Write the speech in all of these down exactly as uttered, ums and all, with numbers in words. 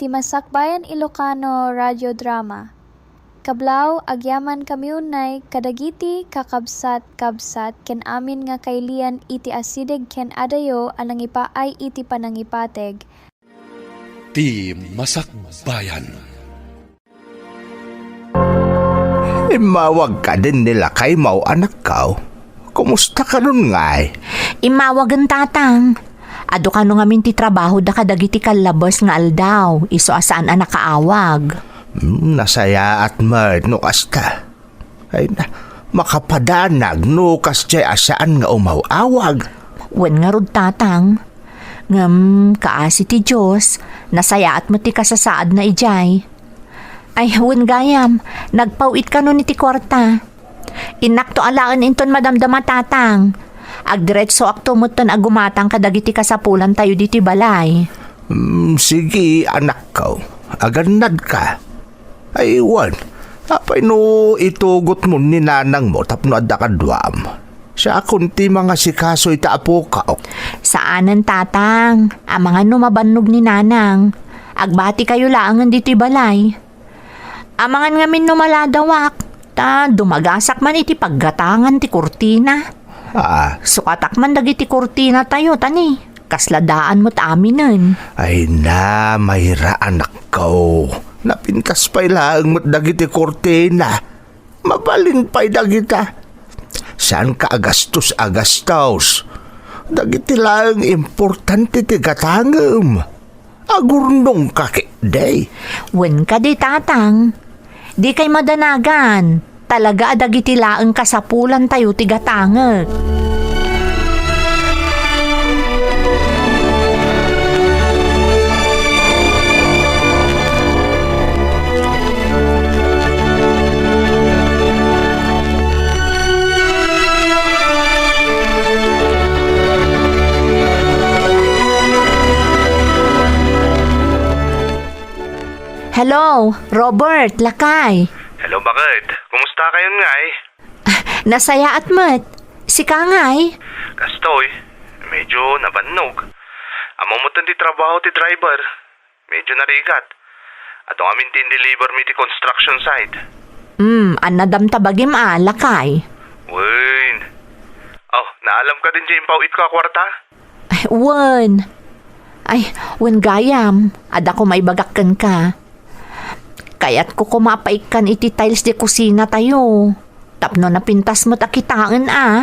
ti Masakbayan Ilocano Radio Drama. Kablaw, agyamankami unay kadagiti kakabsat-kabsat ken amin nga kailian iti asideg ken adayo a nangipaay iti panangipateg. Ti Masakbayan. Immawag kadin ni lakaymo, anakko. Kumusta kanon ngay? Immawagen, tatang. Adu kano ngamin ti trabahoda kadagiti kallabes nga aldaw, isu a saan a nakaawag. Hmm, nasayaat met no kasta. Ay na, makapadanag no kasdiay a saan nga umaw-awag. Wen ngarud, tatang. Ngem, kaasi ti Dios, nasayaat met ti kasasaadna idiay. Ay, wen gayam, nagpaw-it kano iti kuarta. Innakto alaen inton madamdama, tatang. Agdiretsoakto metten a gumatang kadagiti kasapulantayo ditoy balay. Mm, sige, anakko. Agannadka. Ay, wen, apay no itugotmo ni nanangmo tapno adda kaduam? Siakon ti mangasikaso ita apokak. Saanen, tatang. Amangan no mabannog ni nanang. Agbatikayo laengen ditoy balay. Amangan ngamin no maladawak, ta dumagasak man iti paggatangan ti kurtina. Ah. Sukatak man dagiti kurtinatayo, tani. Kasla daan met aminen. Ay na, Mayra, anakko. Napintas pay laeng met dagiti kurtina. Mabalin pay dagita. Saanka a gastos a gastos. Dagiti laeng importante ti gatangem. Agurnongka ketdi. Wen kadi, tatang. Dikay madanagan. Talaga a dagiti laeng kasapulantayo ti gatangek. Hello, Robert, lakay. Hello, bakit? Kumusta kayon ngay? Ah, nasayaat met. Sika ngay? Kastoy, medyo nabannog. Ammom metten ti trabaho ti driver. Medyo narigat. Adu ngamin ti in-deliver mi ti construction site. Hmm, annadam ta bagim a, lakay. Wen. Oh, naalam kadin diay impaw-itko a kuarta? Ay, wen. Ay, wen gayam, adda koma ibagak kenka. Kayatko koma a paikkan iti tiles di kusinatayo. Tapno napintas met a kitaen a.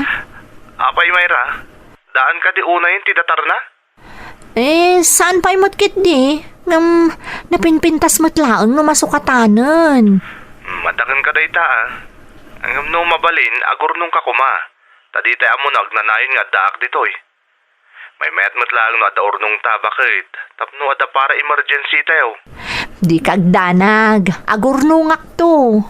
Apay, Mayra, daan kadi unayen ti datarna? Eh, saan pay met ketdi? Ngem, napinpintas met laeng no masukatanen. Hmm, adda kenka dayta a. Ngem no mabalin, agurnongka koma. Ta ditay ammo no agnanayon nga addaak ditoy. Maymayat met laeng no adda urnongta, bakit? Tapno adda para emergency tayo. Dika agdanag, agurnongakto.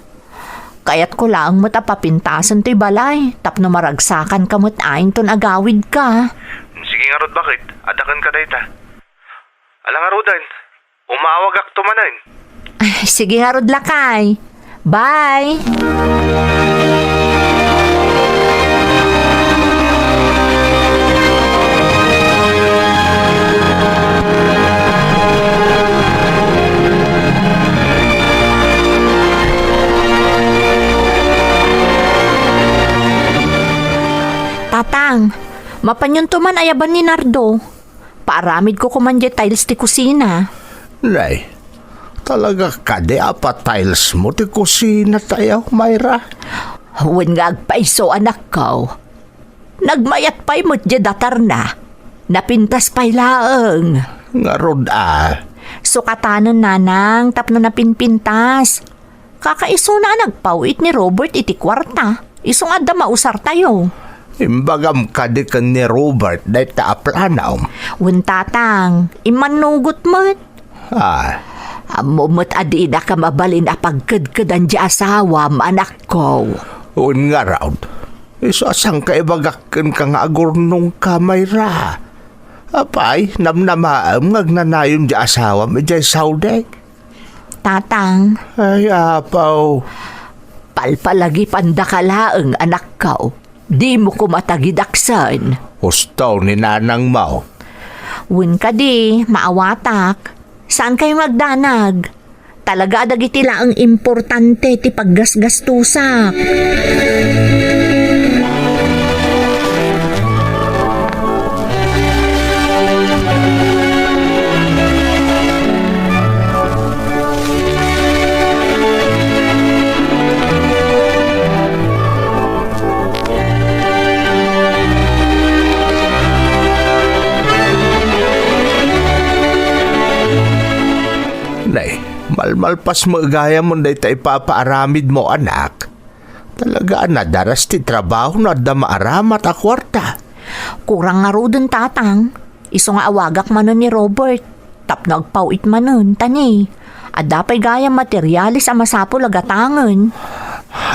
Kayatko laeng met a papintasen toy balay, tapno maragsakanka met inton agawidka. Sige ngarud, bakit? Adda kenka dayta. Ala ngaruden. Umawagakto manen. Ay, sige ngarud, lakay. Bye! Tatang, mapanyonto man ayaban ni Nardo. Paaramidko koman diay tiles ti kusina. Nay, talaga kadi a pa-tilesmo ti kusinatayo, Mayra? Wen nga agpayso, anakko. Nagmayat pay met diay datarna. Napintas pay laeng. Ngarud a. Sukatanen, nanang, tapno napinpintas. Kakaisuna a nagpaw-it ni Robert iti kuarta. Isu nga adda mausartayo. Imbagam kadi ken ni Robert dayta a planom? Wen, tatang, immannugot met. Ah. Ammom met a dinaka mabalin a pagkedkedan diay asawam, anakko. Wen ngarud, isu a sangka ibagak kenka nga agurnongka, Mayra. Apay, namnamaem nga agnanayon diay asawam idiay Saudi? Tatang. Ay, apaw. Palpalagipandaka laeng, anakko. Dimo koma tagidaksen. Husto ni nanangmo. Wen kadi, maawatak. Saan kayo nga agdanag? Talaga a dagiti laeng importante ti paggasgastusak. Nay, malmalpas met gayam dayta ipapaaramidmo, anak. Talaga a nadaras ti trabaho no adda maaramat a kuarta. Kurang ngaruden, Tatang. Isu nga awagak manen ni Robert tapno agpaw-it manen, ta ni, adda pay gayam materiales a masapul a gatangen.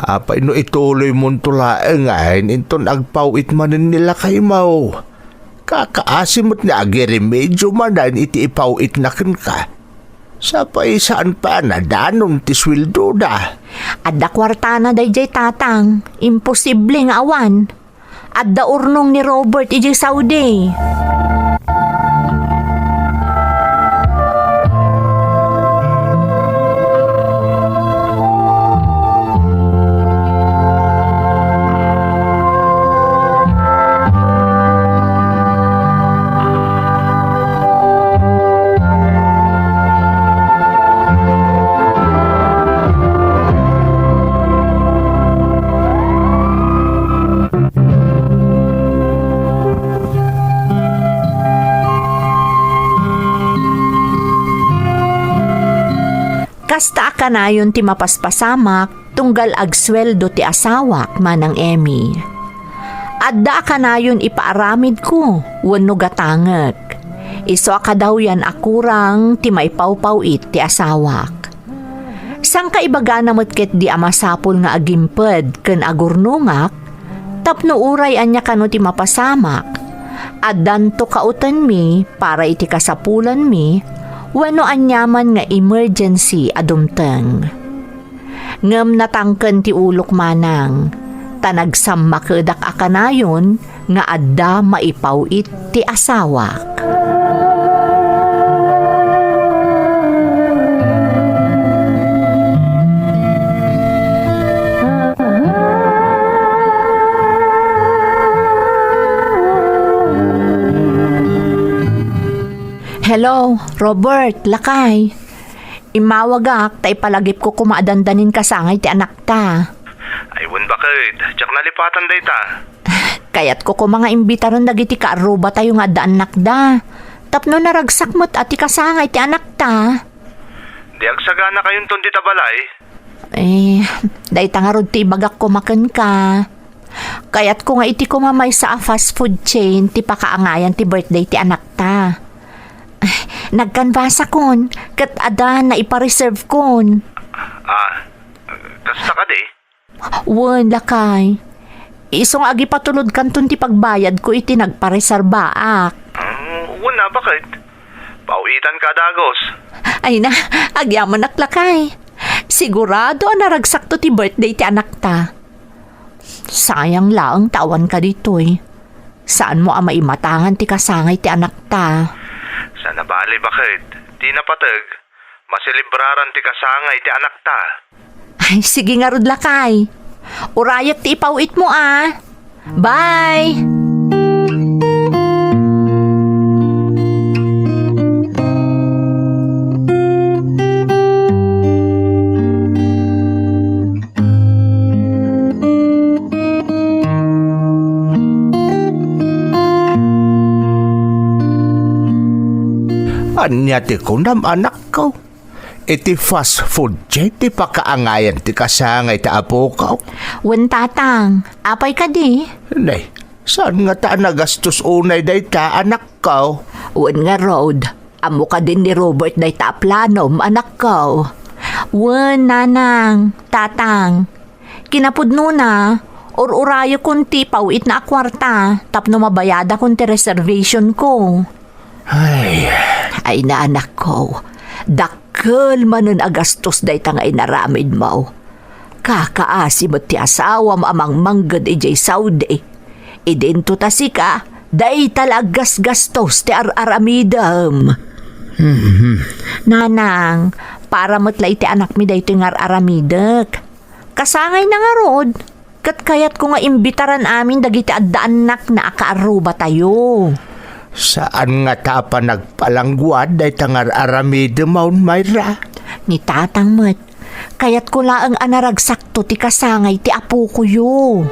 Apay no ituloymonto laeng ngay inton agpaw-it manen ni lakaymo? Kakaasi met nga agiremedio manen iti ipaw-itna kenka. Sapay saan pay a nadanon ti sueldoda. Adda kuartana daydiay, Tatang. Imposible nga awan. Adda urnong ni Robert idiay Saudi. Kasta a kanayon ti mapaspasamak tunggal agsueldo ti asawak, Manang Emmy. Adda a kanayon ipaaramidko wenno gatangek. Isu a kadawyan a kurang ti maipawpaw-it ti asawak. Sangkaibagana met ketdi a masapul nga agimped ken agurnongak tapno uray ania kano ti mapasamak, addanto kautenmi para iti kasapulanmi wenno aniaman nga emergency a dumteng. Ngem natangken ti ulok manang, ta nagsammakedak a kanayon nga adda maipaw-it ti asawak. Hello, Robert, lakay. Immawagak ta ipalagipko koma a dandanin kasangay ti anakta. Ay, wen baket, diak nalipatan dayta. Kayatko koma nga imbitaren dagiti kaarrubatayo nga adda annakda. Tapno naragsak met a ti kasangay ti anakta. Di agsaganakayonton dita balay? Eh, dayta ngarud ti ibagak koma kenka. Kayatko nga iti koma maysa a fast food chain ti pakaangayan ti birthday ti anakta. Nagkanbasakon, ket adda naipareservekon. Ah, kasta kadi? Wen, lakay. Isu nga agipatulodkanton ti pagbayadko iti nagpareserbaak. Mm, wen a, baket? Paw-itanka a dagus. Ay na, agyamanak, lakay. Sigurado a naragsakto ti birthday ti anakta. Sayang laeng ta awanka ditoy. Saanmo a maimatangan ti kasangay ti anakta. Saan a bale, baket? Ti napateg, maselebraran ti kasangay ti anakta. Ay, sige ngarud, lakay. Urayak ti ipaw-itmo, a. Bye! Ania ti kunam, anakko? Iti fast food chain ti pakaangayan ti kasangay ti apoko? Wen, Tatang. Apay kadi? Nay, saan ngata a nagastos unay dayta, anakko? Wen ngarud, ammo kadin ni Robert dayta a planom, anakko? Wen, Nanang, Tatang. Kinapudnona, ur-urayekon ti paw-itna a kuarta tapno mabayadakon ti reservationko. Ay. Ay, anakko, dakkel manen a gastos dayta nga inaramidmo. Kakaasi met ti asawam a mangmangged idiay Saudi. Idinto ta sika, dayta la aggasgastos ti ar-aramidem. Mhm. Nanang, para met la iti anakmi daytoy nga ar-aramidek. Kasangayna ngarud, ket kayatko nga imbitaran amin dagiti adda annakna a kaarrubatayo. Saan ngata a panagpalangguad dayta nga ar-aramidem, Mayra? Ni Tatang met, kayatko laeng a naragsakto ti kasangay ti apokoyo.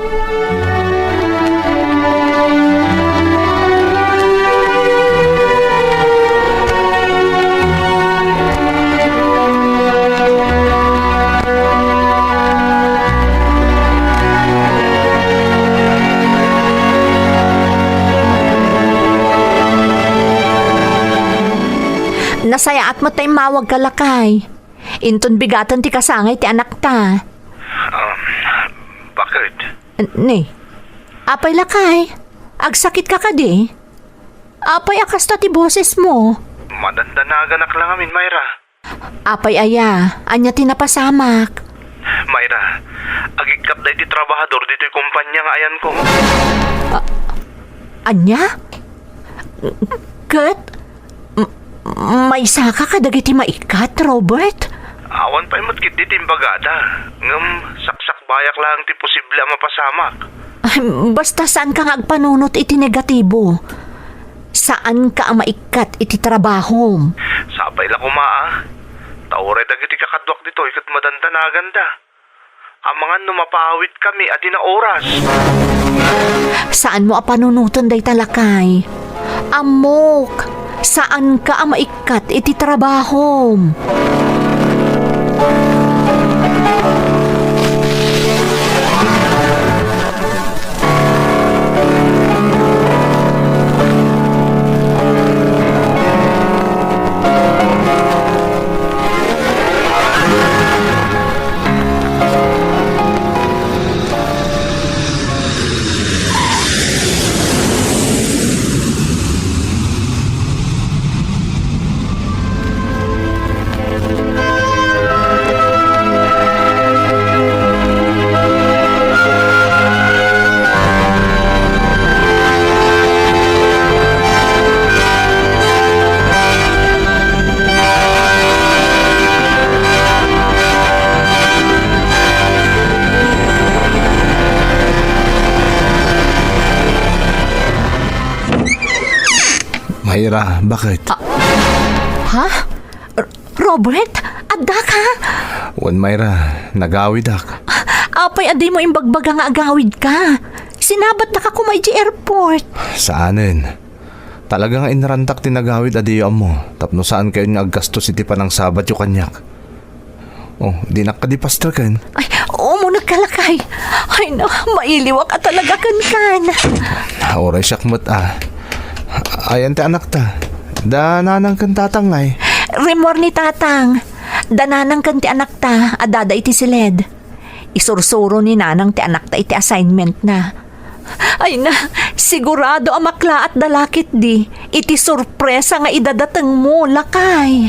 Nasayaat met ta immawagka, lakay. Inton bigaten ti kasangay ti anakta. Um, bakit? N-, ni, apay lakay? Agsakitka kadi? Apay a kasta ti bosesmo? Madandanaganak la ngamin, Mayra. Apay aya? Ania ti napasamak? Mayra, agikkat daydi trabahador ditoy kompania nga ayanko. A-, ania? Ket, m-, maysaka kadagiti maikkat, Robert? Awan pay met ketdi ti imbagada, ngem saksakbayak laeng ti posible a mapasamak. Ay, basta saanka nga agpanunot iti negatibo. Saanka a maikkat iti trabahom. Sapay la koma, a. Ta uray dagiti kakaduak ditoy ket madandanaganda. Amangan no mapaawitkami a di naoras. Saanmo a panunoten dayta, lakay. Ammok, saanka a maikkat iti trabahom. Mayra, bakit? Ah, ha? R-, Robert, adda ka? Wen, Mayra, nagawidak. Apay a dimo imbagbaga nga agawid ka? Sinabatda ka koma idiay airport. Saanen. Talaga nga inrantak ti nagawid a diyo ammo, tapno saankayon nga aggastos iti panangsabatyo kaniak. Oh, dinak kadi pastreken? Ay, umunegka, lakay. Ay, no, mailiwak a talaga kenkan. Uray siak met, a. Ayan ti anakta. Da nanang ken tatang ngay? Rimmuar ni tatang. Da nanang ken ti anakta, addada iti siled. Isursuro ni nanang ti anakta iti assignmentna. Ay na, sigurado a maklaatda la ketdi iti sorpresa nga idadatengmo, lakay.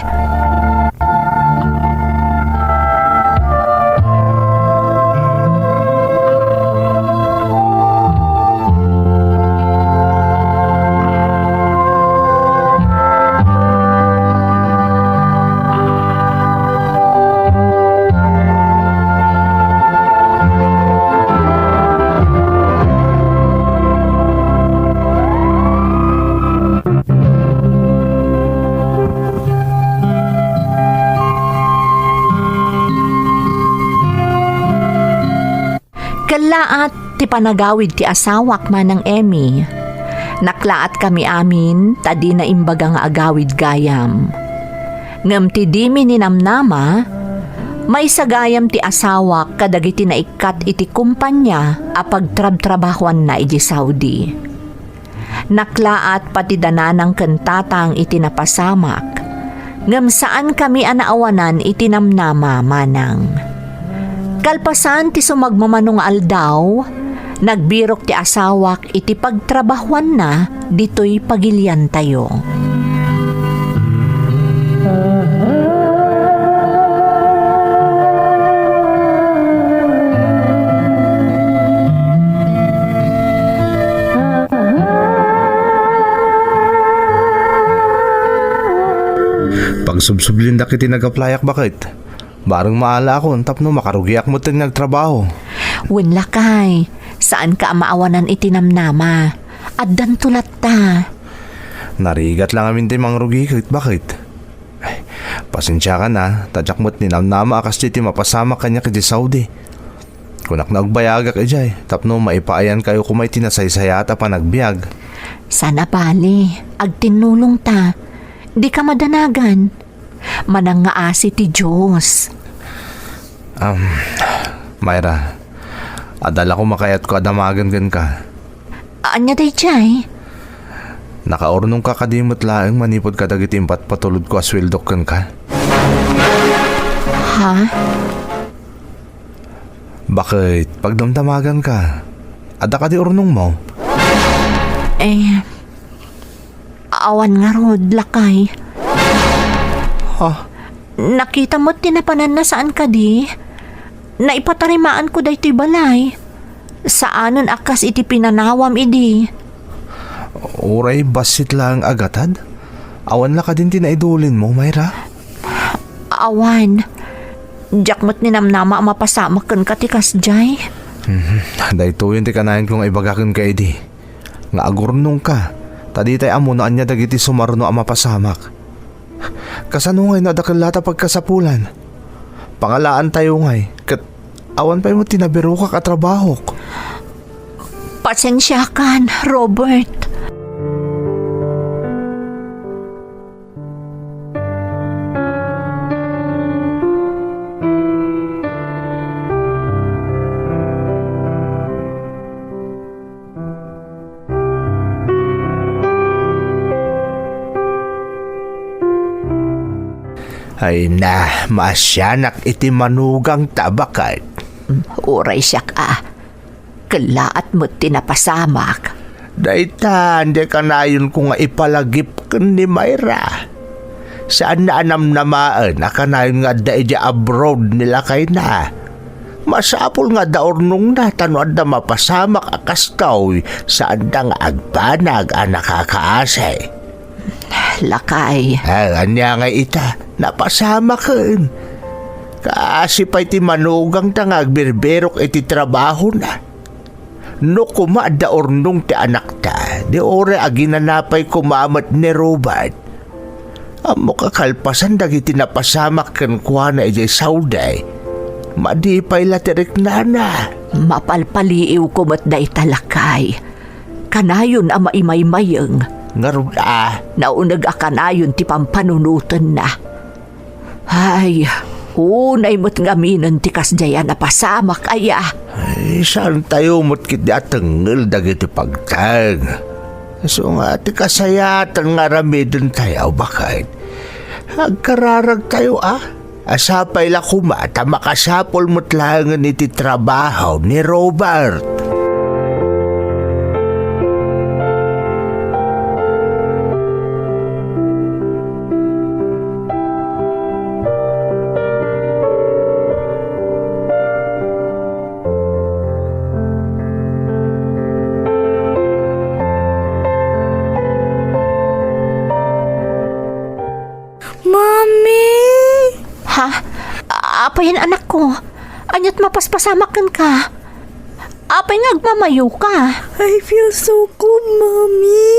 Kellaat ti panagawid ti asawak, Manang Emmy. Naklaatkami amin ta dina imbaga nga agawid gayam. Ngem ti dimi ninamnama, maysa gayam ti asawak kadagiti naikkat iti kompania a pagtrabtrabahuanna idiay Saudi. Naklaat pati da nanang ken tatang iti napasamak, ngem saankami a naawanan iti namnama, Manang. Kalpasan ti sumagmamano nga aldaw, nagbirok ti asawak iti pagtrabahuanna ditoy pagiliantayo. Subsublindak iti nag-applyak, baket. Bareng maalaakon tapno makarugiak metten nga agtrabaho. Wen, lakay, saanka a maawanan iti namnama. Addanto latta. Narigat la ngamin ti mangrugi ket, baket. Ay, pasensiakan a, ta diak met ninamnama a kasdiay ti mapasamak kaniak iti Saudi. Kunak no agbayagak idiay, tapno maipaayankayo koma iti nasaysayaat a panagbiag. Saan a bale, agtinnulongta. Dika madanagan. Manangngaasi ti Dios. Um, Myra, adda la koma kayatko a damagen kenka. Ania daydiay? Nakaurnongka kadi met laeng manipud kadagiti impatpatulodko a sueldok kenka? Ha? Baket, pagdamdamaganka. Adda kadi urnongmo? Eh, awan ngarud, lakay. Ha? Nakita met ti napananna saan kadi. Naipatarimaanko daytoy balay. Saanen a kas iti pinanawam idi. Uray bassit laeng a gatad? Awan la kadin ti naidulinmo, Myra? Awan. Diak met ninamnama a mapasamak kenka ti kasdiay. Mhm. Daytoyen ti kanayanko nga ibaga kenka idi, nga agurnongka, ta ditay ammo no ania dagiti sumarno a mapasamak. Kasano ngay no adda ket la ta pagkasapulan? Pangalaantayo ngay, ket awan pay met ti nabirokak a trabahok. Pasensiakan, Robert. Ay na, maasianak iti manugangta, baket. Uray siak a. Kellaat met ti napasamak. Dayta, diay kanayonko nga ipalagip ken ni Myra. Saanna a namnamaen a kanayon nga adda idiay abroad ni lakayna. Masapul nga adda urnongna, ta no adda mapasamak a kastoy, saanda nga agbanag a nakakaasi. Lakay. Ah, ania ngay ita? Napasamaken. Kaasi pay ti manugangta nga agbirbirok iti trabahona. No koma adda urnong ti anakta, di uray aginana pay koma met ni Robert. Ammok a kalpasan dagiti napasamak kenkuana idiay Saudi, madi pay la ti riknana. Mapalpaliiwko met dayta, lakay. Kanayon a maimaymayeng. Ngarud a? Nauneg a kanayon ti pampanunotenna. Ay, unay met ngaminen ti kasdiay a napasamak aya. Ay, saantayo met ketdi a tengngel dagiti pagteng. Isu nga ti kasayaatan nga aramidentayo, baket. Agkararagtayo a. Sapay la koma ta makasapul met laengen iti trabaho ni Robert. Mommy! Ha? Apay, anakko? Aniat mapaspasamak kenka? Apay nga agmamayoka? I feel so cold, Mommy.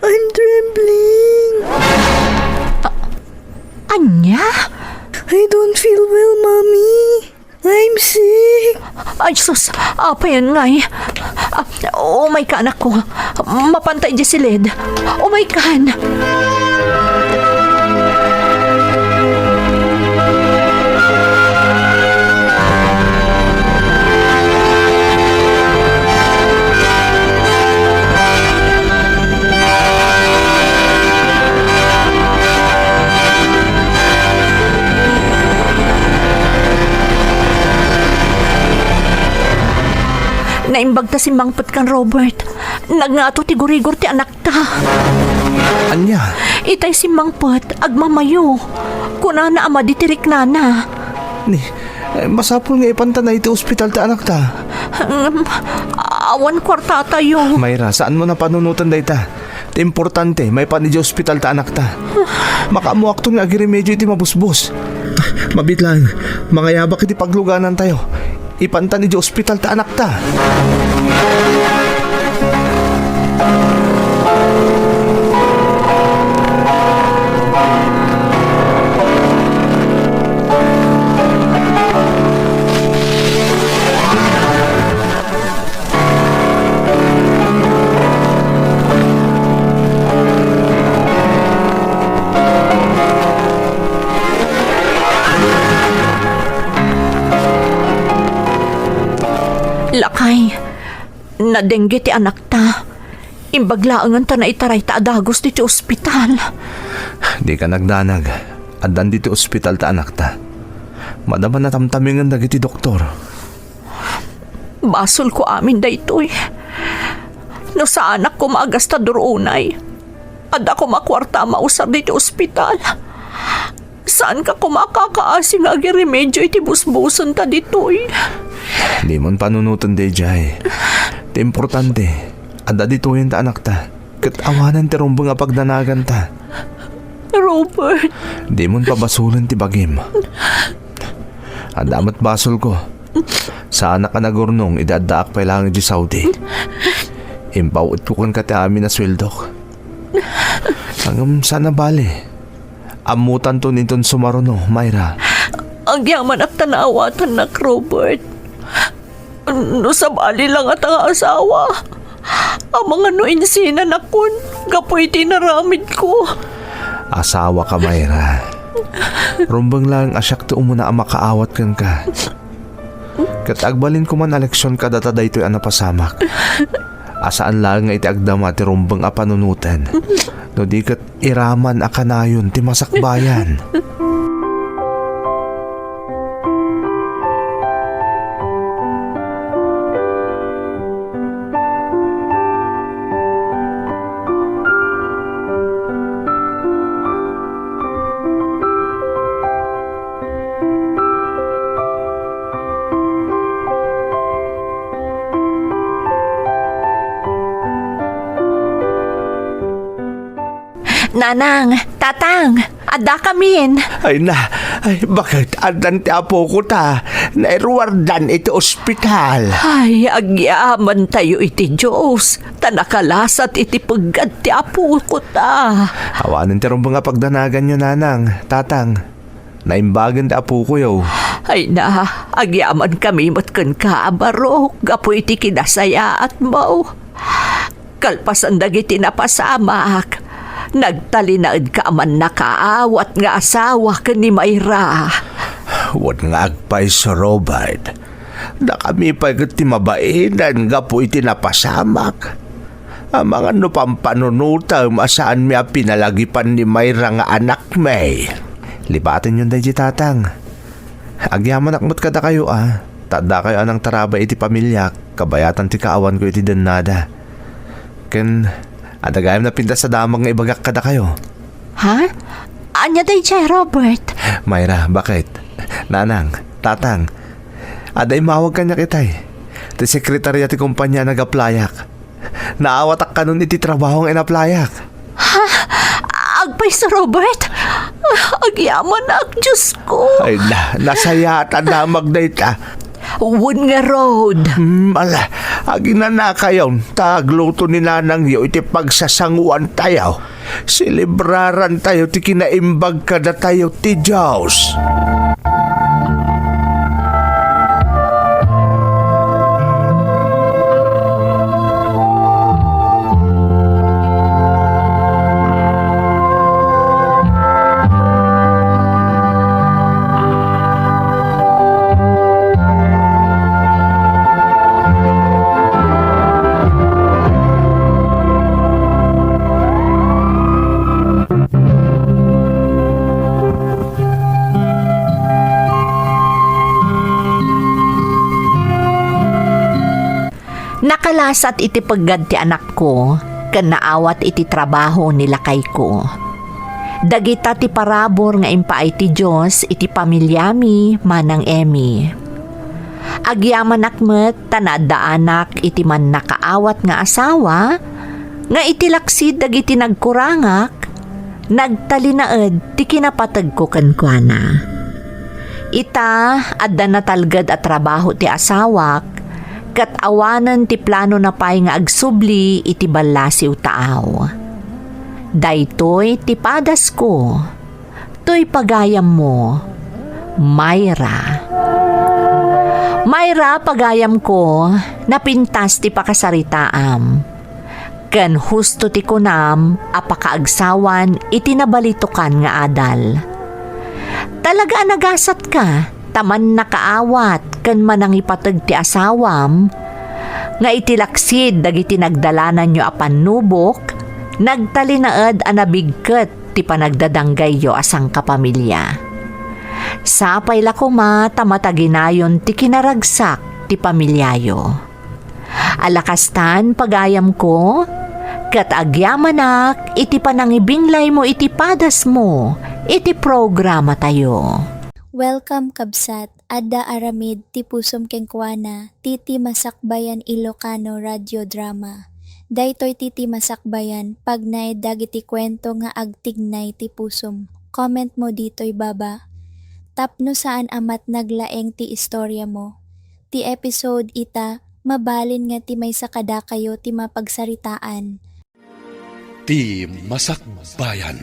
I'm trembling. A-, ania? I don't feel well, Mommy. I'm sick. Ay, sus, apayen ngay. Ah, umayka, anakko. Mapanta idiay siled. Umaykan. Naimbag ta simmangpet kan Robert. Nagngato ti gurigor ti anakta. Ania? Itay simmangpet, agmamayo. Kunana a madi ti riknana. Ni, eh, masapul nga ipantana iti ospital ti anakta. Em, awan kuartatayo. Myra, saanmo a panunoten dayta. Ti importante, maipan idiay ospital ti anakta. Makaammoakton nga agiremedyo iti mabusbos. Mabiit laeng, mangayabak iti pagluganantayo. Ipantan idiay ospital ti anakta. Lakay, nadengge ti anakta. Imbag laengen ta naitaray ta adagus ditoy ospital. Dika nagdanag. Addan ditoy ospital ti anakta. Madama natamtamingan dagiti doktor. Basolko amin daytoy. No saanak koma a gastador unay, adda koma kuarta a mausar ditoy ospital. Saanka koma a kakaasi nga agiremedyo iti busbusenta ditoy. Dimon panunoten daydiay. Ti importante, adda ditoyen ti anakta. Ket awanen ti rumbeng a pagdanaganta. Robert. Dimon pabasolen ti bagim. Adda met basolko. Saanak a nagurnong idi addaak pay laeng idiay Saudi. Impaw-etko kenka ti amin a sueldok. Ngem saan a bale. Ammotanton inton sumaruno, Myra. Agyamanak ta naawatannak, Robert. No sabali la ngata nga asawa, amangan no insinanakon gapu iti inaramidko. Asawaka, Myra. Rumbeng laeng a siak ti umuna a makaawat kenka. Ket agbalinko man a leksion kadata daytoy a napasamak. A saan laeng nga iti agdama ti rumbeng a panunoten, no di ket iraman a kanayon ti masakbayan. Nanang, Tatang, addakamin. Ay na, ay, baket addan ti apoko ta? Nairuardan iti ospital. Ay, agyamantayo iti Dios, ta nakalasat iti peggad ti apoko ta. Awanen ti rumbeng a pagdanaganyo, Nanang, Tatang. Naimbagen ti apokoyo. Ay na, agyamankami met kenka, Barok, gapu iti kinasayaatmo. Kalpasan dagiti napasamak, nagtalinaedka a mannakaawat nga asawa ken ni Myra. Wen nga agpayso, Robert. Dakami pay ket ti mabainen gapu iti napasamak. Amangan no pampanunotem a saanmi a pinalagipan ni Myra nga anakmi. Lipatenyon daydi, Tatang. Agyamanak met kadakayo a, ta addakayo a nangtarabay iti pamiliak, kabayatan ti kaawanko iti dennada. Ken adda gayam napintas a damag nga ibagak kadakayo. Ha? Ania daydiay, Robert? Myra, baket? Nanang, Tatang, adda immawag kaniak itay. Ti sekretaria ti kompania a nag-applyak. Naawatak kanon iti trabaho nga in-applyak. Ha? Agpayso, Robert? Agyamanak, Diosko. Ay na, nasayaat a damag dayta. Wen ngarud. Hmm, ala, aginanakayon, ta agluto ni nanangyo iti pagsasanguantayo. Selebrarantayo ti kinaimbag kadatayo ti Dios. Nakalasat iti peggad ti anakko ken naawat iti trabaho ni lakayko. Dagita ti parabur nga impaay ti Dios iti pamiliami, Manang Emmy. Agyamanak met ta naaddaanak iti mannakaawat nga asawa Nga iti laksid dagiti nagkurangak, nagtalinaed ti kinapategko kenkuana. Ita, adda natalged a trabaho ti asawak, ket awanen ti planona pay nga agsubli iti ballasiw taaw. Daytoy ti padasko. Toy pagayammo, Myra. Myra, pagayamko, napintas ti pakasaritaam. Ken husto ti kunam a pakaagsawan iti nabalitokan nga adal. Talaga a nagasatka, ta mannakaawat ken manangipateg ti asawam, nga iti laksid dagiti nagdalananyo a pannubok, nagtalinaed a nabigket ti panagdadanggayyo a sangkapamilya. Sapay la koma ta mataginayon ti kinaragsak ti pamilyayo. Ala kastan, pagayamko, ket agyamanak iti panangibinglaymo iti padasmo iti programatayo. Welcome, kabsat. Adda aramid ti pusom kenkuana, ti Ti Masakbayan Ilocano Radio Drama. Daytoy ti Ti Masakbayan, pagnaed dagiti kuento nga agtignay ti pusom. Comment mo ditoy baba. Tapno saan a met naglaeng ti istoriamo. Ti episode ita, mabalin nga ti maysa kadakayo ti mapagsaritaan. Ti Masakbayan.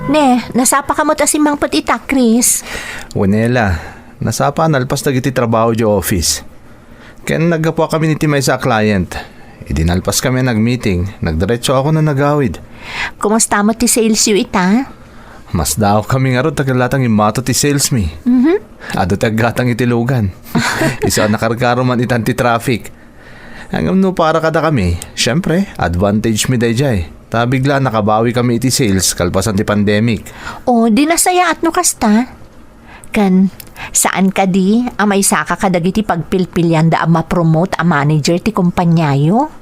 Ne, nasapaka met a simmangpet ita, Chris? Wen, Ella, nasapa a nalpas dagiti trabaho idiay office. Ken naggapuakamin iti maysa a client. Idi nalpaskami a nagmeeting, nagdiretsoakon a nagawid. Kumusta met ti salesyo ita? Masdaawkami ngarud ta ket latang immato ti salesmi. Mhm. Adu ti aggatang iti lugan. Isu a nakarkaro man itan ti traffic. Ngem no para kadakami, siempre, advantage mi daydiay. Ta bigla a nakabawikami iti sales kalpasan ti pandemic. O, di nasayaat no kasta. Ken, saan kadi a maisaka kadagiti pagpilpilianda a ma-promote a manager ti kumpaniayo?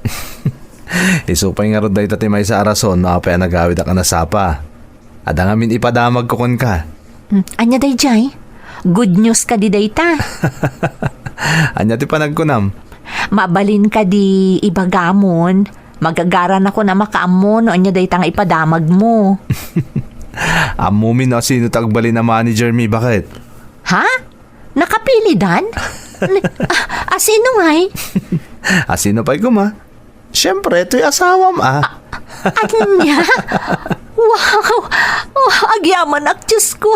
Isu pay ngarud dayta ti maysa a rason no apay a nagawidak a nasapa. Adda ngamin ipadamagko kenka. Hmm, ania daydiay? Good news kadi dayta? Ania ti panagkunam? Mabalin kadi ibagamon, magagaranakon a makaammo no ania dayta nga ipadamagmo. Ammomi no asino ti agbalin a manager mi, baket? Ha? Nakapilidan? A-, asino ngay? Asino pay koma? Siyempre, toy asawam a. Ania? Wow! Wow, agyamanak, Diyos ko.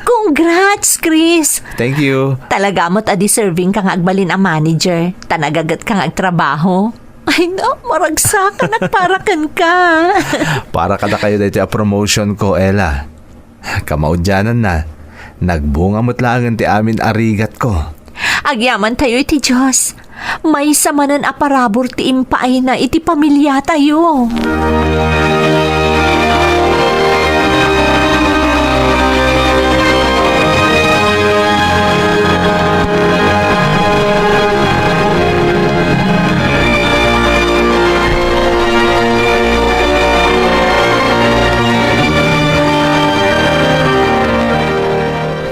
Congrats, Chris. Thank you. Talaga met a deserving ka nga agbalin a manager. Ta nagaget ka nga agtrabaho. Ay, no, maragsakanak para kenka. Para kadakayo daytoy a promotion ko, Ella. Kamaudiananna, nagbunga met laengen ti amin a rigatko. Agyamantayo iti Dios. Maysa manen a parabur ti impaayna iti pamiliatayo.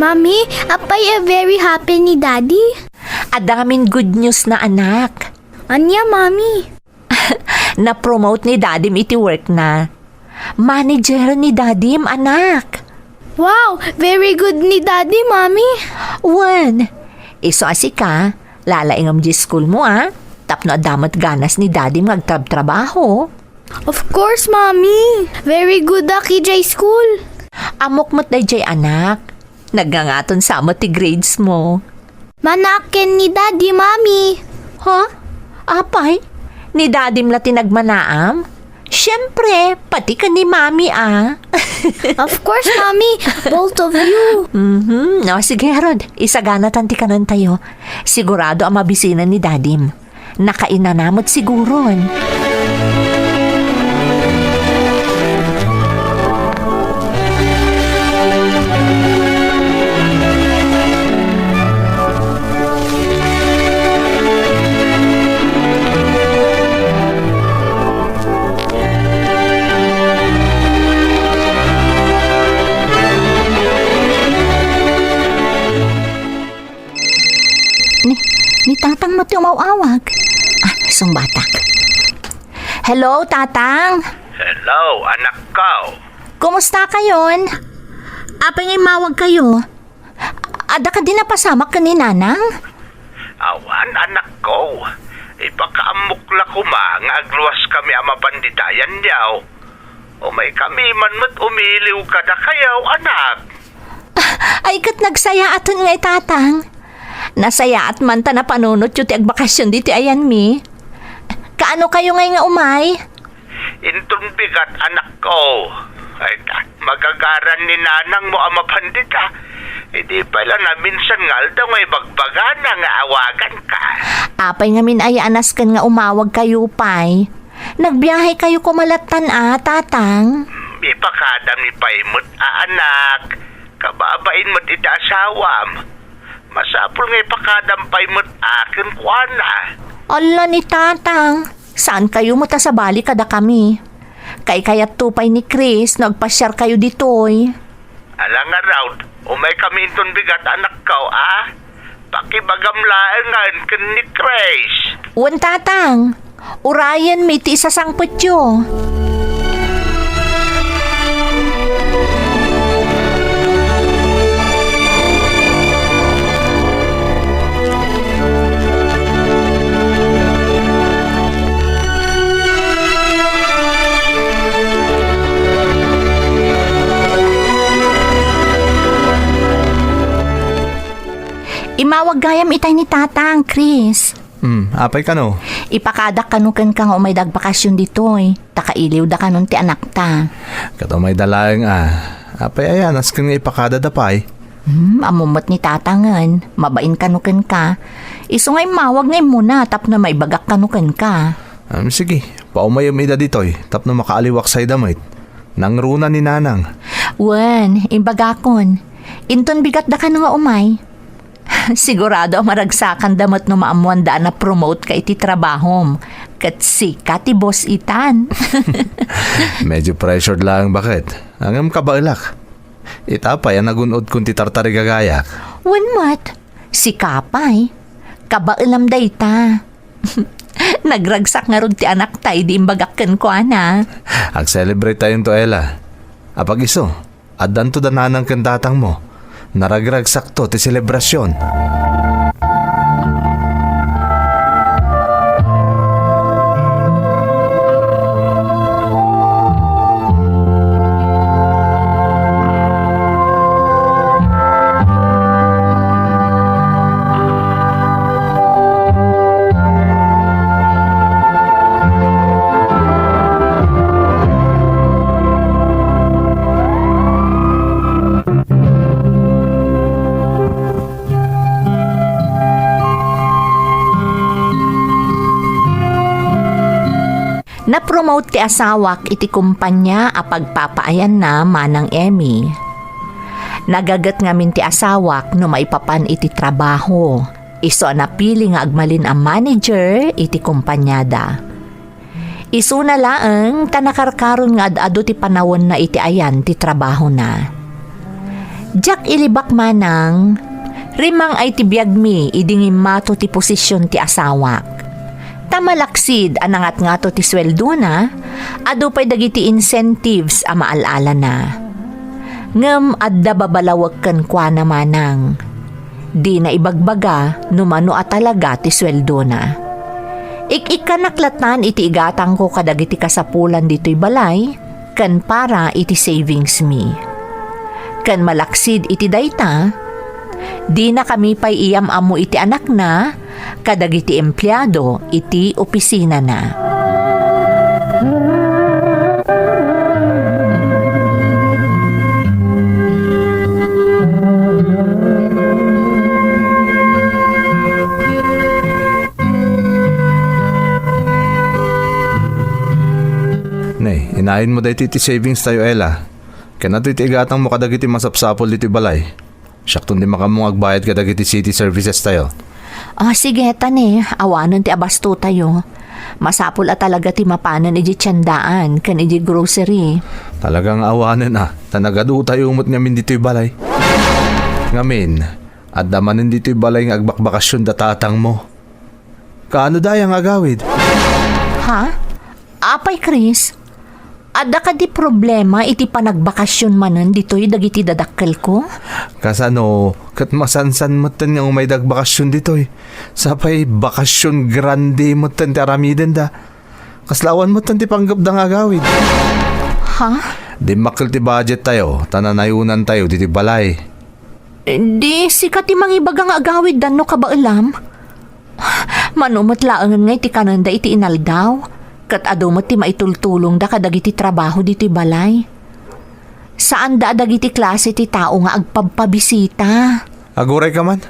Mommy, apay a very happy ni Daddy? Adda ngamin good news na, anak. Ania, Mommy? Na-promote ni Dadim iti workna. Manager ni Dadim, anak. Wow! Very good ni Daddy, Mommy! Wen, isu a sika, lalaingem di schoolmo, a? Tapno adda met ganas ni Dadim nga agtrabtrabaho. Of course, Mommy! Very good ak idiay school! Ammok met daydiay, anak. Nagngangaton sa met ti grades mo. Manaak ken ni Daddy, Mommy. Ha? Apay? Ni Dadim la ti nagmanaam? Siyempre, pati ken ni Mommy, a. Of course, Mommy. Both of you. Mhm. O, sige, ngarud. Isaganatan ti kanentayo. Sigurado a mabisinen ni Dadim. Nakainana met siguron. Ni, Ni Tatang met ti umaw-awag. Ah, sungbatak. Hello, Tatang. Hello, anakko. Kumusta kayon? Apay nga immawag kayo? Adda kadi napasamak ken ni Nanang? Awan, anakko. Ipakaammok la koma nga agluwas kami a mapan dita ayanyo. Umay kami man met umiliw kadakayo, anak. Ay, ket nagsayaaten ngay, Tatang. Nasayaat man ta napanunotyo ti agbakasyon ditoy ayanmi. Kaano kayo ngay nga umay? Inton bigat, anakko. Ay, ta, magagaran ni nanangmo a mapan dita. Idi pay la naminsan nga aldaw nga ibagbagana nga awaganka. Apay ngamin aya a nasken nga umawag kayo pay? Nagbiahe kayo koma lattan a, Tatang? Ipakadam ni pay met a, anak. Kababain met iti asawam. Masapul nga ipakadam pay met a kenkuana. Ala ni Tatang, saan kayo met a sabali kadakami? Kaykayatto pay ni Chris no agpasiar kayo ditoy. Ala ngarud, umay kami inton bigat, anakko, a? Pakibagam laengen ken ni Chris. Wen, Tatang. Urayenmi ti isasangpetyo. Immawag gayam itay ni Tatang, Chris. Hmm, apay kano? Ipakadak kano kenka nga umayda agbakasyon ditoy, ta kailiwda kanon ti anakta. Ket umayda laeng a. Apay aya, nasken nga ipakadada pay? Hmm, ammom met ni Tatangen, mabain kano kenka. Isu nga immawag nga immuna tapno maibagak kano kenka. Am, sige, paumayem ida ditoy tapno makaaliwak sayda met. Nangruna ni Nanang. Wen, imbagakon. Inton bigatda kano nga umay. Sigurado a maragsakanda met no maammoanda a na-promote ka iti trabahom. Ket sika ti boss itan. Medyo pressured laeng baket. Ngem kabaelak. Ita pay a nagun-odkon ti tartarigagayak. Wen met, sika pay. Kabaelam dayta. Nagragsak ngarud ti anakta idi imbagak kenkuana. Ag-celebrate tayonto, Ella. Apag-isu, addanto da nanang ken tatangmo. Naragragsakto ti selebrasion. Na-promote ti asawak iti kompania a pagpapaayanna, Manang Emmy. Nagaget ngamin ti asawak no maipapan iti trabaho. Isu a napili nga agmalin a manager iti kompaniada. Isuna laeng ta nakarkaron nga ad-adu ti panawenna iti ayan ti trabahona. Diak ilibak manang, rimang ay ti biagmi idi ngimmato ti posisyon ti asawak. Ta malaksid a nangatngato ti sueldona, adu pay dagiti incentives a maal-alana. Ngem adda babalawek kenkuana manang. Dina ibagbaga no mano a talaga ti sueldona. Ik-ikkanak latan iti igatangko kadagiti kasapulan ditoy balay ken para iti savings mi. Ken malaksid iti dayta, dinakami pay iyam-ammo iti anakna kadagiti empleado iti opisinana. Ne, inayon mo daytoy ti savings tayo, Ella. Ken adu iti igatang mo kadagiti masapsapul ditoy balay. Siakton di makammo nga agbayad kadagiti city services tayo. Ah, sige, ta ne, awanen ti abasto tayo. Masapul a talaga ti mapanen iti tiendaan ken iti grocery. Talaga nga awanen a, ta nagadu tayo met ngamin ditoy balay. Ngamin, adda manen ditoy balay nga agbakbakasyon da tatang mo. Kaano dayta nga agawid? Ha? Apay, Chris? Adda kadi problema iti panagbakasyon manen ditoy dagiti dadakkelko? Kasano, ket masansan metten nga umayda agbakasyon ditoy. Sapay bakasyon grande metten ti aramidenda. Kasla awan metten ti panggepda nga agawid. Ha? Dimmakkel ti budgettayo, ta nanayonantayo ditoy balay. Di sika ti mangibaga nga agawiddan no kabaelam? Mano met laengen nga iti kanenda iti inaldaw, ket adu met ti maitultulongda kadagiti trabaho ditoy balay. Saanda a dagiti klase ti tao nga agpabpabisita. Aguray ka man.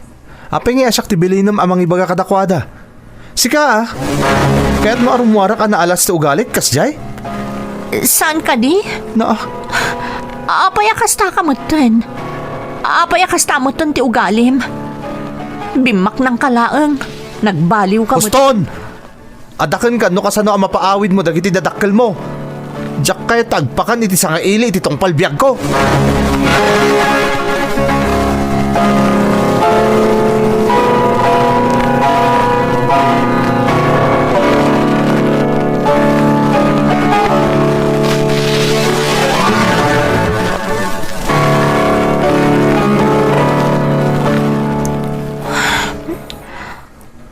Apay nga siak ti bilinem a mangibaga kadakuada? Sika, a? Kayatmo a rummuarak a naalas ti ugalik, kasdiay? Saan kadi? Na. Apay a kasta ka metten? Apay a kasta metten ti ugalim? Bimmaknangka laeng. Nagbaliw ka met- Uston! Adda kenka no kasano a mapaawidmo dagiti dadakkelmo. Diak kayat ti agpakan iti sangaili iti tungpal biagko.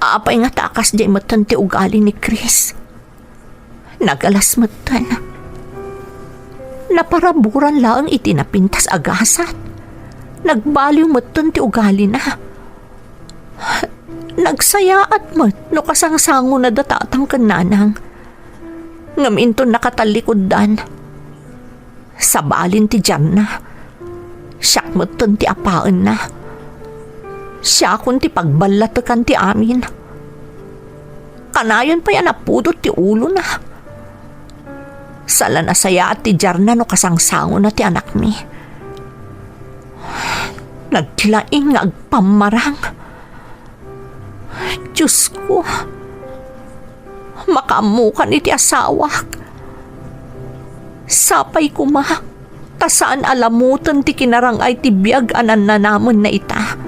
Apay nga ta kasdiay metten ti ugali ni Chris. Nagalas metten. Naparaburan laeng iti napintas a gasat. Nagbaliw metten ti ugalina. Nagsayaat met no kasangsangonada tatang ken nanang. Ngem inton nakatallikuddan, sabalin ti diarna. Siak metten ti apaenna. Siakon ti pagballatekan ti amin. Kanayon pay a napudot ti ulona. Sala nasayaat ti diarna no kasangsangona ti anakmi. Naglaing nga agpammarang. Diosko, makaammokan iti asawak. Sapay koma, ta saan a lamoten ti kinarang-ay ti biag a nannanamenna ita.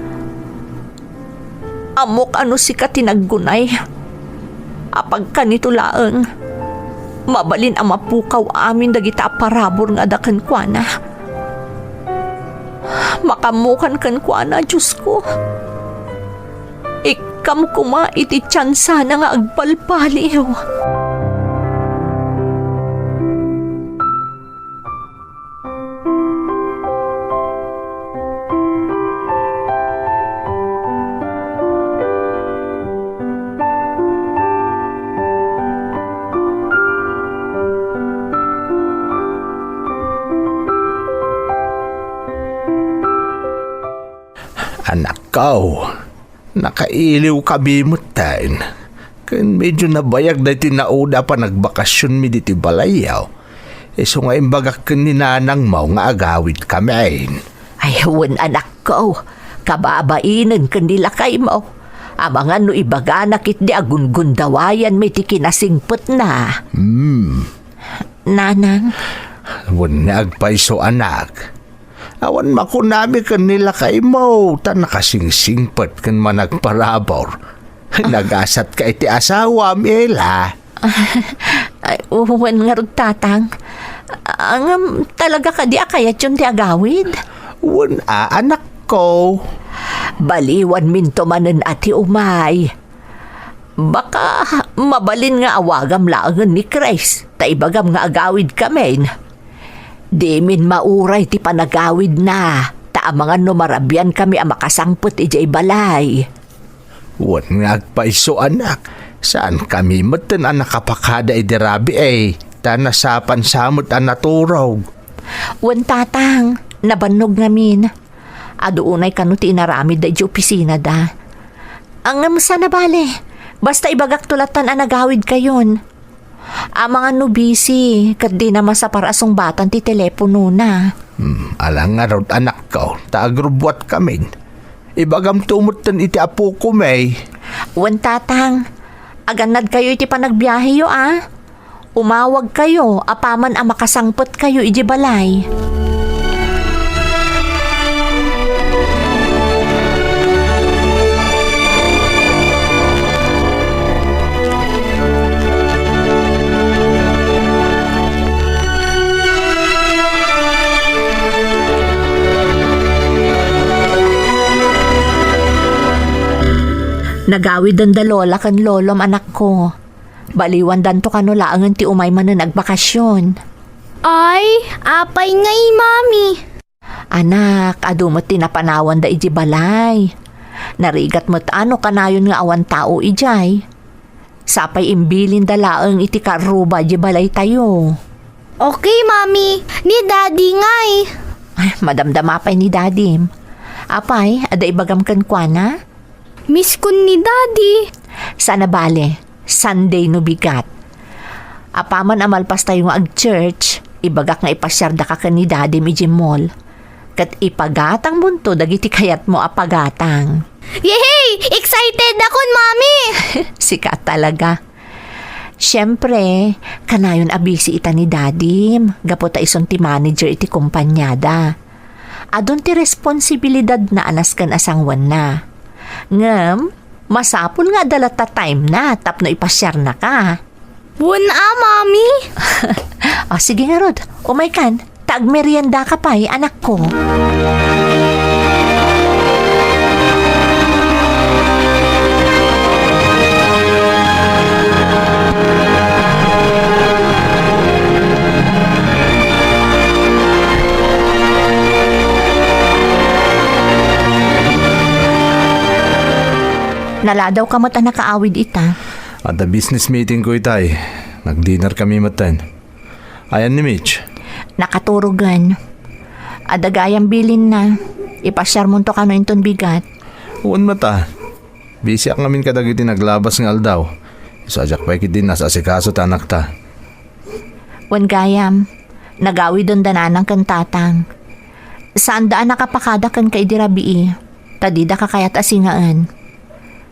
Ammok a no sika ti naggunay a pagkanito laeng, mabalin a mapukaw amin dagita a parabur nga adda kenkuana. Makaammokan kenkuana, Diosko. Ikkam koma iti tiansana nga agbalbaliw. Anakko, nakailiwkami metten. Ken medio nabayag daytoy naudi a panagbakasionmi ditoy balayyo. Isu nga imbagak ken ni nanangmo nga agawidkamin. Ay, wen, anakko, kababainen ken ni lakaymo. Amangan no ibagana ketdi a gungundawayanmi ti kinasingpetna. Hmm. Nanang. Wen nga agpayso, anak. Awan makunami ken ni lakaymo, ta nakasingsingpet ken managparabur. Nagasatka iti asawam, Ella. Ay, wen ngarud, Tatang. Ngem, talaga kadi a kayatyon ti agawid? Wen a, anakko. Baliwanminto manen a ti umay. Baka mabalin nga awagam laengen ni Chris, ta ibagam nga agawidkamin. Dimin mauray ti panagawidna, ta amangan no marabiankami a makasangpet idiay balay. Wen nga agpayso, anak, saankami metten a nakapakada idi rabii, ta nasapan sa met a naturog. Wen, Tatang, nabannog ngamin. Adu unay kano ti inaramidda idiay opisinada. Ngem saan a bale, basta ibagakto lattan a nagawidkayon. Amangan no busy, ket dina masapar a sungbatan ti teleponona. Hmm, ala ngarud, anakko, ta agrubbuatkamin. Ibagamto metten iti apokomi. Wen, Tatang, agannadkayo iti panagbiaheyo, a? Umawagkayo apaman a makasangpetkayo idiay balay. Nagawiden da lola ken lolom, anakko. Baliwandanto kano laengen ti umay manen agbakasyon. Ay, apay ngay, Mami? Anak, adu met ti napanawanda idiay balay. Narigat met a no kanayon nga awan tao idiay. Sapay imbilinda laeng iti karruba idiay balaytayo. Okay, Mami. Ni Daddy ngay? Ay, madamdama pay ni Dadim. Apay, adda ibagam kenkuana? Miss kon ni Daddy. Saan a bale, Sunday no bigat. Apaman a malpastayo nga ag-church, ibagak nga ipasiardaka ken ni Dadim idiay mall. Ket ipagatangmonto dagiti kayatmo a pagatang. Yehey! Excited akon, Mami! Sika talaga. Siyempre, kanayon a busy ita ni Dadim, gapu ta isun ti manager iti kompaniada. Adun ti responsibilidadna a nasken a sangoenna. Ngem, masapul nga adda latta time na tapno ipasiarnaka. Wen a, Mami? O, sige ngarud, umaykan, ta agmeriendaka pay, anakko. Naladawka met a nakaawid ita. Adda business meeting ko itay. Nag-dinner kami metten. Ayan ni Mitch? Nakaturogen. Adda gayam bilinna. Ipasiarmonto kano inton bigat. Wen met a. Busyak ngamin kadagiti naglabas nga aldaw. Isu a diak pay ketdi nas-asikaso ti anakta. Wen gayam, nagawiden da nanang ken tatang. Saanda a nakapakada kenka idi rabii, ta dida kakayat a singaen.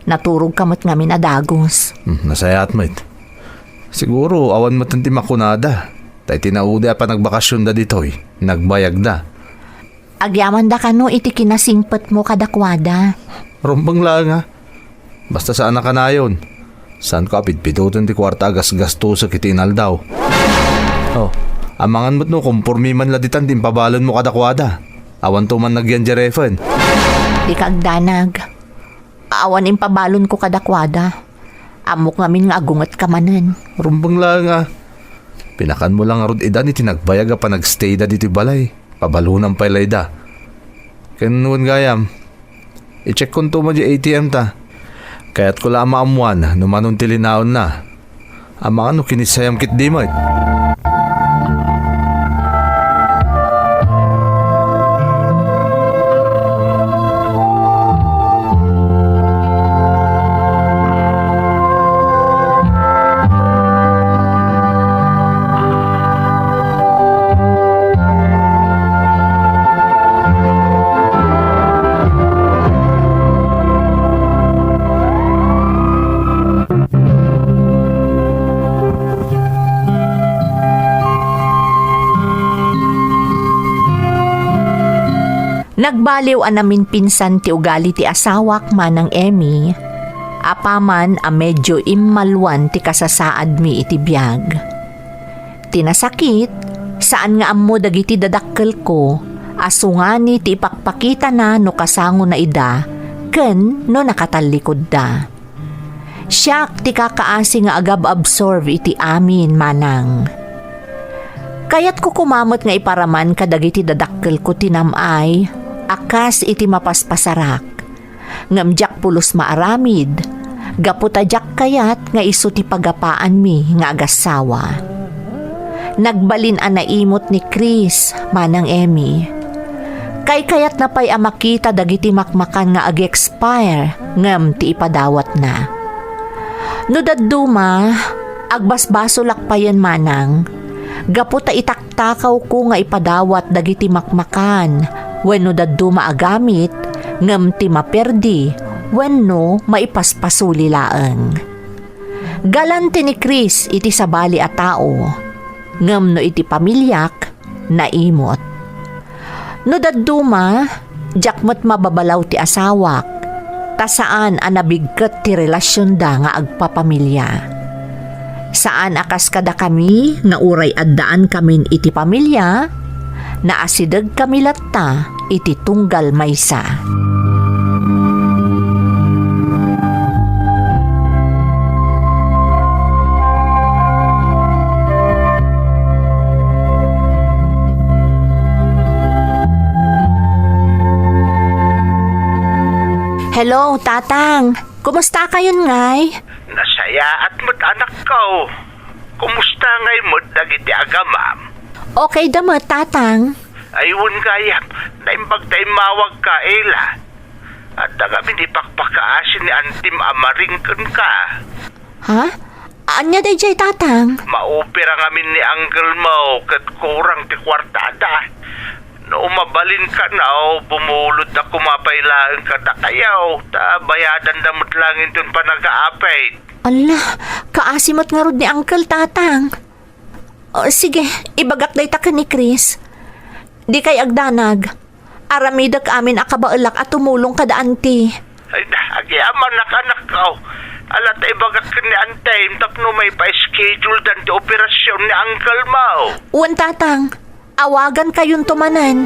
Naturogka met ngamin a dagus. Hmm, nasayaat met. Siguro, awan met ti makunada. Ta iti naudi a panagbakasionda ditoy, nagbayagda. Agyamanda kano iti kinasingpetmo kadakuada. Rumbeng laeng a. Basta saan a kanayon. Saanko a pidpiduten ti kuarta a gasgastusek iti inaldaw. Oh, amangan met no kompormi man la ditan ti impabalenmo kadakuada. Awanto man nagyan di refen. Dika agdanag. Awan impabalonko kadakuada. Ammok ngamin nga agungetka manen. Rumbeng laeng a. Pinakanmo la ngarud idan iti nagbayag a panagstayda ditoy balay. Pabalonam pay layda. Ken wen gayam, i-checkkonto met di A T M ta. Kayatko la a maammoan no manon ti linaonna. Amangan no kinissayam ketdi met. Nagbaliw a naminpinsan ti ugali ti asawak, Manang Emmy, apaman a medyo immalwan ti kasasaadmi iti biag. Ti nasakit, saan nga ammo dagiti dadakkelko a sungani ti ipakpakitana no kasangona ida ken no nakatallikodda. Siak ti kakaasi nga agab-absorb iti amin, Manang. Kayatko koma met nga iparaman kadagiti dadakkelko ti nam-ay a kas iti mapaspasarak. Ngem diak pulos maaramid, gapu ta diak kayat nga isu ti pagapaanmi nga agassawa. Nagbalin a naimot ni Chris, Manang Emmy. Kaykayatna pay a makita dagiti makmakan nga ag-expire ngem ti ipadawatna. No dadduma, agbasbasolak payen, Manang, gapu ta itaktakawko nga ipadawat dagiti makmakan wenno dadduma a gamit ngem ti maperdi wenno maipaspasuli laeng. Galante ni Chris iti sabali a tao, ngem no iti pamiliak, naimot. No dadduma, diak met mababalaw ti asawak, ta saan a nabigket ti relasionda nga agpapamilia. Saan a kas kadakami nga uray addaankamin iti pamilia, naasidegkami latta iti tunggal maysa. Hello, Tatang. Kumusta kayon ngay? Nasayaat met, anakko. Kumusta ngay met dagiti agamam? Okay da met, Tatang. Ay, wen gayam, naimbag ta immawagka, Ella. Adda ngamin ipakpakaasi ni antim a Maring kenka. Ha? Ania daydiay, Tatang? Maopera ngamin ni uncle mo ket kurang ti kuartada. No mabalinka, no, bumulodda koma pay laeng kadakayo, ta bayadanda met laeng inton panagaapit. Ala, kaasi met ngarud ni uncle, Tatang. O, sige, ibagak dayta ken ni Chris. Dikay agdanag. Aramidek amin a kabaelak a tumulong kada anti. Ay, agyamanak, anakko. Ala ta ibagak ken ni antim tapno maipa-schedule dan ti operasion ni uncle mo. Wen, Tatang. Awagankayonto manen.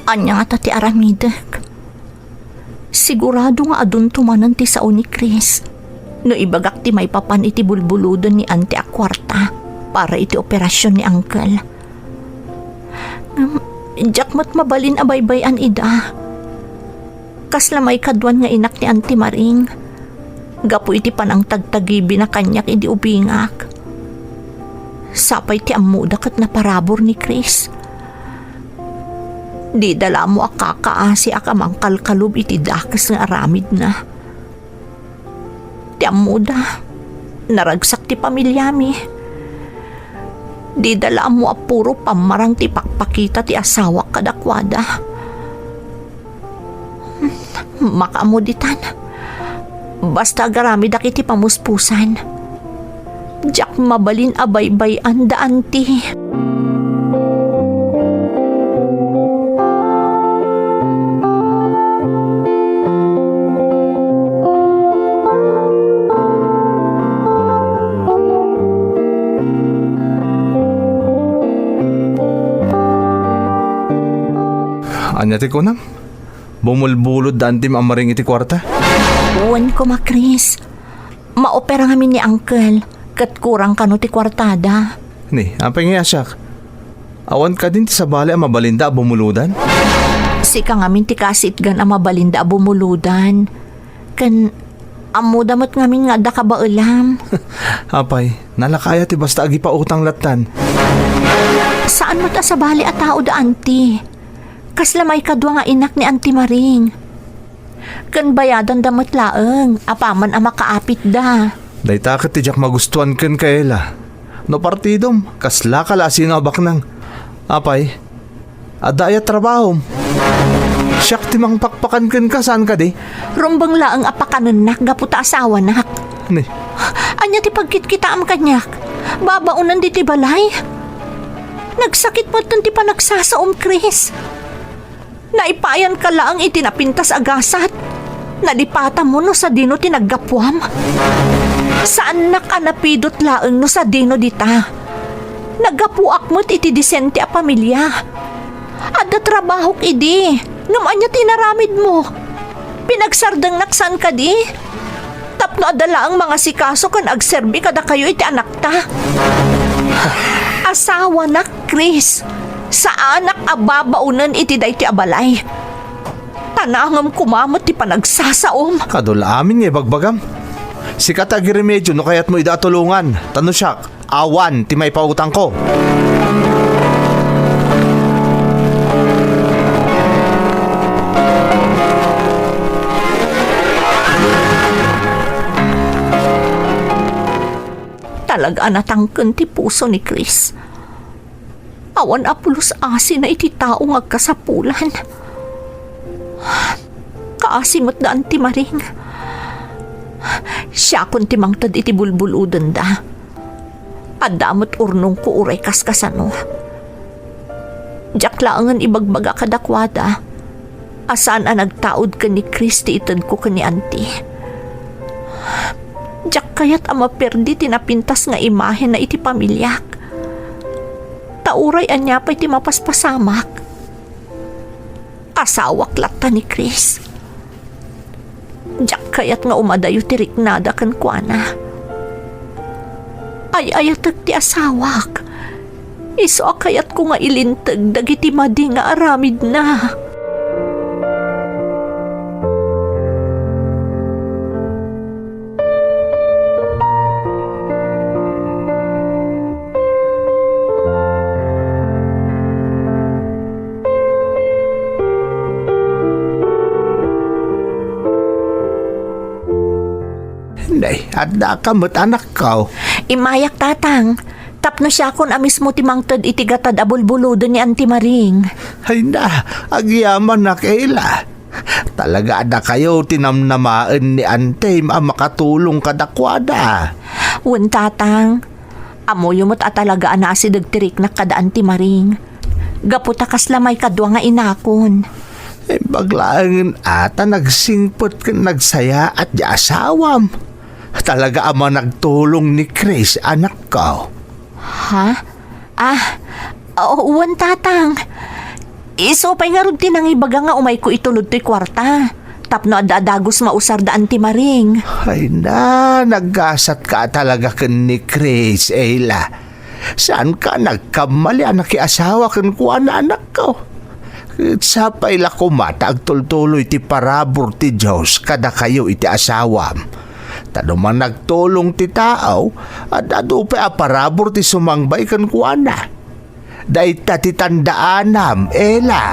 Ania ngata ti aramidek? Sigurado nga adunto manen ti sao ni Chris no ibagak ti maipapan iti bulbuloden ni anti a kuarta para iti operasion ni uncle. Ngem, diak met mabalin a baybay-an ida. Kasla maikaduan nga inak ni Anti Maring, gapu iti panangtagtagibina kaniak idi ubingak. Sapay ti ammoda ket naparabur ni Chris. Dida la ammo a kakaasiak a mangkalkalob iti dakes nga aramidna. Ti ammoda, naragsak ti pamilyami. Dida la ammo a puro pammarang ti pakpakita ti asawak kadakuada. Makaammo ditan. Basta agaramidak iti pamuspusan. Diak mabalin a baybay-an da anti. Ania ti kunam? Bumulbulod da antim a Maring iti kuarta? Wen koma, Chris. Maopera ngamin ni Uncle, ket kurang kano ti kuartada. Ni, apay ngay a siak? Awan kadin ti sabali a mabalinda a bumulodan? Sika ngamin ti kasitgan a mabalinda a bumulodan. Ken ammoda met ngamin nga adda kabaelam. Apay, nalaka aya ti basta agipautang lattan? Saan met a sabali a tao da anti. Kasla maikadua nga inak ni Anti Maring. Ken bayadanda met laeng apaman a makaapitda. Dayta ket ti diak magustuan kenka, Ella. No partidom, kaslaka la a sino a baknang. Apay, adda aya trabahom? Siak ti mangpakpakan kenka, saan kadi? Rumbeng laeng a pakanennak gapu ta asawanak. Ni? Ania ti pagkitkitaam kaniak? Babaonen ditoy balay? Nagsakit met ti panagsasaom, Chris. Naipayanka laeng iti napintas a gasat. Nalipatammo no sadino ti naggapuam. Saannak a napidot laeng no sadino dita. Naggapuak met iti disente a pamilia. Adda trabahok idi, ngem ania ti inaramidmo? Pinagsardengnak saan kadi? Tapno adda laeng mangasikaso ken agserbi kadakayo iti anakta. Asawanak, Chris. Saanak a babaonen iti daytoy a balay. Tanangem koma met ti panagsasaom. Adu la amin nga ibagbagam. Sika ti agiremedio no kayatmo ida a tulongan. Ta no siak, awan ti maipautangko. Talaga a natangken ti puso ni Chris. Awan a pulos asina iti tao nga agkasapulan. Kaasi met da Anti Maring. Siakon ti mangted iti bulbulodenda. Adda met urnongko uray kaskasano. Diak laengen ibagbaga kadakuada a saan a nagtaud ken ni Chris ti itedko ken ni Anti. Diak kayat a maperdi ti napintas nga imahena iti pamiliak. Ta uray ania pay ti mapaspasamak, asawak latta ni Chris. Diak kayat nga umadayo ti riknada kenkuana. Ay-ayatek ti asawak. Isu a kayatko nga ilinteg dagiti madi nga aramidna. Nay, addaka met, anakko. Immayak, Tatang. Tapno siakon a mismo ti mangted iti gatad a bulbuloden ni Auntie Maring. Ay na, agyamanak, Ella. Talaga a dakayo ti namnamaen ni Antem a makatulong kadakuada. Wen, Tatang. Ammoyo met a talaga a naasideg ti riknak kada Auntie Maring. Gapu ta kasla maikadua nga inakon. Imbag laengen a ta nagsingpet ken nagsayaat ti asawam. Talaga a managtulong ni Chris, anakko. Ha? Ah, oo, wen, Tatang. Isu pay ngarud ti nangibaga nga umayko itulod toy kuarta. Tapno adda a dagus mausar da Auntie Maring. Ay na, naggasatka a talaga ken ni Chris, Ella. Saanka a nagkamali a nakiasawa kenkuana, anakko. Ket sapay la koma ta agtultuloy ti parabur ti Dios kadakayo iti asawam. Ta no managtulong ti tao, ad-adu pay a parabur ti sumangbay kenkuana. Dayta ti tandaanam, Ella.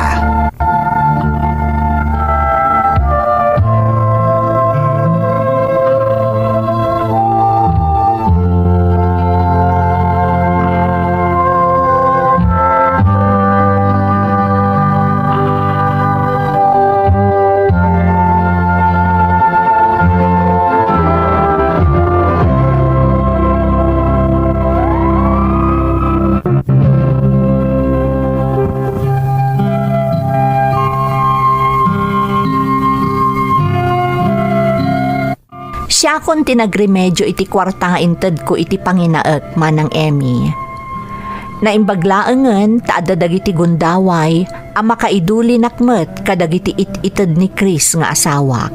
Siakon ti nagremedio iti kuarta nga intedko iti panginaek, Manang Emmy. Naimbag laengen ta adda dagiti gundaway a makaidulinak met kadagiti it-ited ni Chris nga asawak.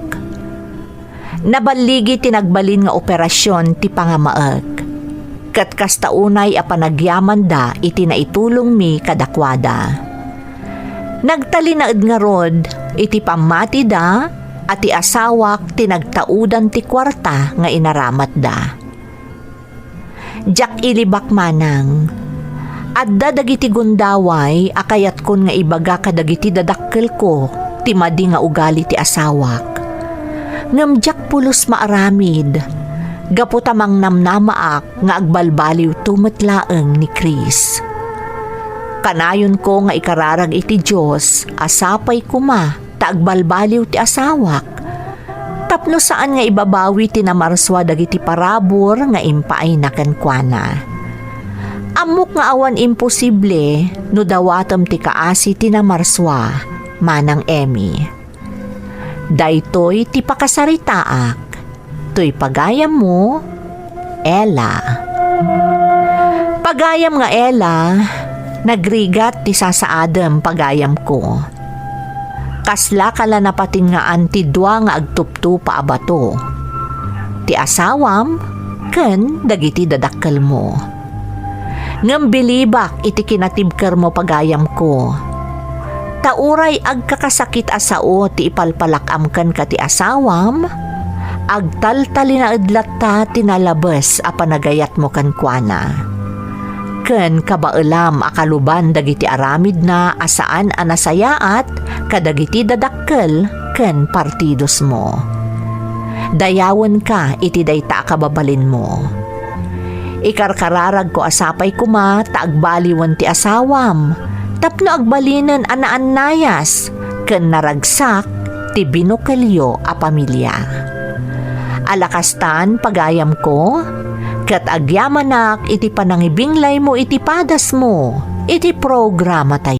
Naballigi ti nagbalin nga operasion ti pangamaek, ket kasta unay a panagyamanda iti naitulongmi kadakuada. Nagtalinaed ngarud iti pammatida a ti asawak ti nagtaudan ti kuarta nga inaramatda. Diak ilibak manang. Adda dagiti gundaway a kayatkon nga ibaga kadagiti dadakkelko ti madi nga ugali ti asawak. Ngem diak pulos maaramid, gapu ta mangnamnamaak nga agbalbaliwto met laeng ni Chris. Kanayonko nga ikararag iti Dios a sapay koma ta agbalbaliw ti asawak, tapno saan nga ibabawi ti namarsua dagiti parabur nga impaayna kenkuana. Ammok nga awan imposible no dawatem ti kaasi ti namarsua, Manang Emmy. Daytoy ti pakasaritaak. Toy pagayammo, Ella. Pagayam nga Ella, nagrigat ti sasaadem, pagayamko. Kaslaka la napatingngaan ti dua nga agtuptupa a bato, ti asawam ken dagiti dadakkelmo. Ngem bilibak iti kinatibkermo, pagayamko. Ta uray agkakasakit a sao ti ipalpalak-am kenka ti asawam, agtaltalinaed latta ti nalabes a panagayatmo kenkuana. Ken kabaelam a kaluban dagiti aramidna a saan a nasayaat kadagiti dadakkel ken partidosmo. Dayawenka iti dayta a kababalinmo. Ikarkararagko a sapay koma ta agbaliwen ti asawam, tapno agbalinen a naannayas ken naragsak ti binukelyo a pamilia. A la kastan, pagayamko, ket agyamanak iti panangibinglaymo iti padasmo iti programatayo.